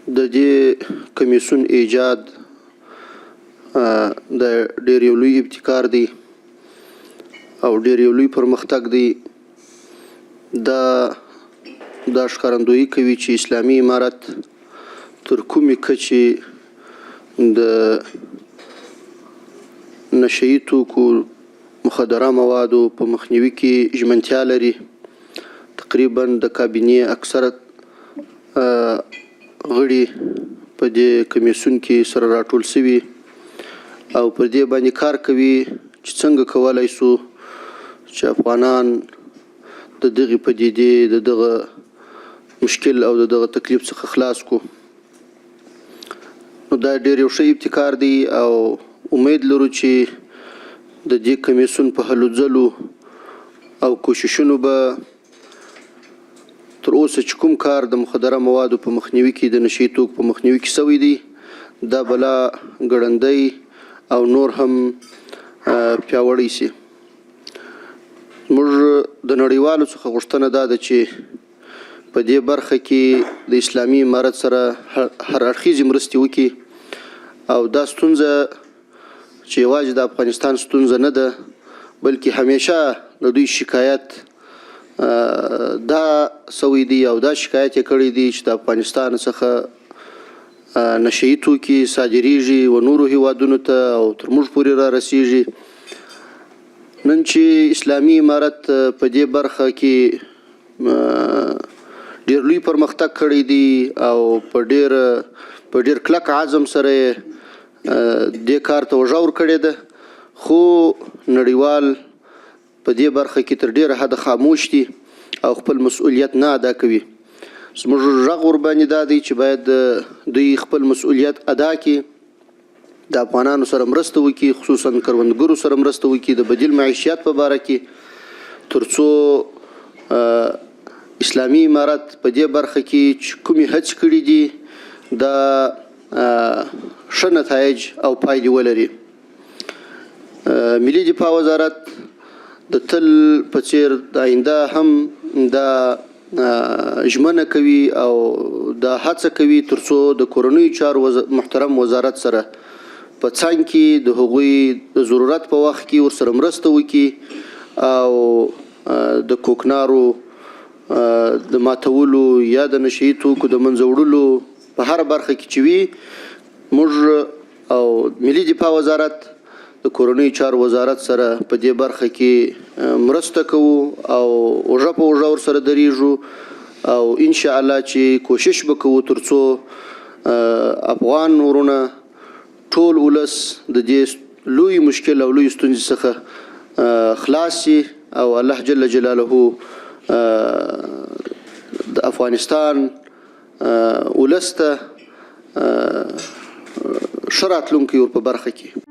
د دې کمیسیون ایجاد د ډېر یو لوی ابتکار دی او ډېر یو لوی پرمختګ دی. دا دا ښکارندویي کوي چې اسلامي امارت تر کومې کچې د نشه یي توکو، مخدره موادو په مخنیوي کې ژمنتیا لري. تقریبا د کابینې اکثره غړي په دې کمیسیون کې سره راټول شوي او پر دې باندې کار کوي چې څنګه کولای شو چې افغانان د دغې پدیدې، د دغه مشکل او د دغه تکلیف څخه خلاص کو. نو دا ډېر یو ښه ابتکار دی او امید لرو چې د دې کمیسیون په هلو ځلو او کوششونو به تر اوسه چې کوم کار د مخدره موادو په مخنیوي کې، د نشه یي توکو په مخنیوي کې شوی دی، دا به لا ګړندی او نور هم پیاوړی شي. موږ د نړیوالو څخه غوښتنه دا ده چې په دې برخه کې د اسلامي امارت سره هر اړخیزې مرستې وکړي او دا ستونزه چې یوازې د افغانستان ستونزه نه ده، بلکې همیشه د دوی شکایت دا سوی دی او دا شکایت یې کړی دی چې د افغانستان څخه نشه یي توکي صادریږي و نورو هیوادونو ته او تر موږ پورې را رسیږي. نن چې اسلامي امارت په دې برخه کې ډېر لوی پرمختګ کړی دی او په ډېر کلک عزم سره دې کار ته اوږه ورکړې ده، خو نړیوال په دې برخه کې تر ډېره حده خاموش دي او خپل مسؤلیت نه ادا کوي. زموږ غږ ورباندې دا دی چې باید دوی خپل مسؤلیت ادا کړي، د افغانانو سره مرسته وکړي، خصوصا کروندګرو سره مرسته وکړي د بدیل معیشت په باره کې، ترڅو اسلامي امارت په دې برخه کې چې کومې هڅې کړې دي، دا ښه نتایج او پایلې ولري. ملي دفاع وزارت د تل په څیر د آینده هم دا ژمنه کوي او دا هڅه کوي ترڅو د کورنیو چارو محترم وزارت سره په څنګ کې د هغوی د ضرورت په وخت کې ورسره مرسته وکړي او د کوکنارو د ماتولو یا د نشه یي توکو د منځه وړلو په هره برخه کې چې وي، موږ او ملي دفاع وزارت د کورنیو چارو وزارت سره په دې برخه کې مرسته کوو او اوږه په اوږه ورسره درېږو او ان شاء الله چې کوشش به کوو ترڅو افغان ورونه، ټول ولس د دې لوی مشکل او لوی ستونزې څخه خلاص شي او الله جل جلاله د افغانستان ولس ته ښه راتلونکی ور په برخه کړي.